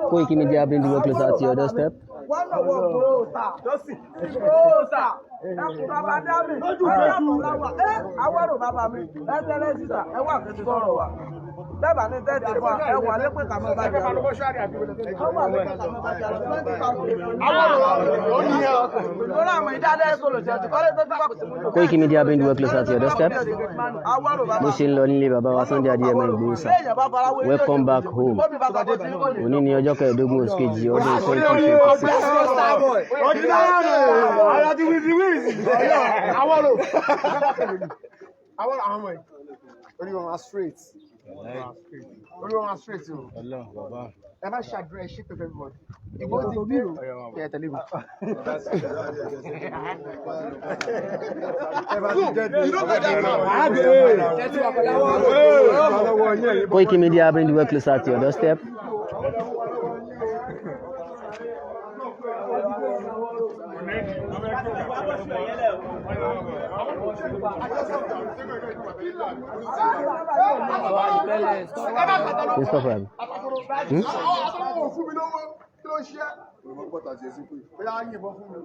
Koiki Media bring the work closer to your doorstep. Wọ́n náà wọ gbòòsà gbòòsà ẹkùn bàbá dámì ẹkùn láwà ẹ awọ́rò bàbá mi ẹ tẹ́lẹ̀ sísà ẹ wà kí sọ̀rọ̀ wa bẹ́ẹ̀ ní tẹ́tí fún wa ẹ wà lépè kàmọ́ bá jà lọ ẹ wà lépè kàmọ́ bá jà lọ 20,000. Lórí àwọn ìdádẹ́ ẹ̀kọ́ lòṣẹ̀ tí kọ́lé tó ti bá kò sí mú. Koiki Media bring the work closer to your doorstep. Bó ṣe ń lọ nílé bàbá wa Sunday Adéyẹmọ Ìgbòho sà. Welcome back home. Òní ní ọjọ́ 15 oṣù kejì ọdún 2026. Ara ti wíìsì wíìsì. Àwọn àwọn ọmọ ẹ̀. Orí wọn máa straight. Orí wọn máa straight o. Ẹ má ṣàdúrà, ẹ ṣépè fún everybody. Ìgbòho ti dé o. Kí ẹ tẹ̀lé mi. Koiki Media bring the work closer to your doorstep. Christopher. Hmm? Àtọ́wọ́ fún mi lówó, kí ló ṣe é? Bóyá yìnbọn fún mi.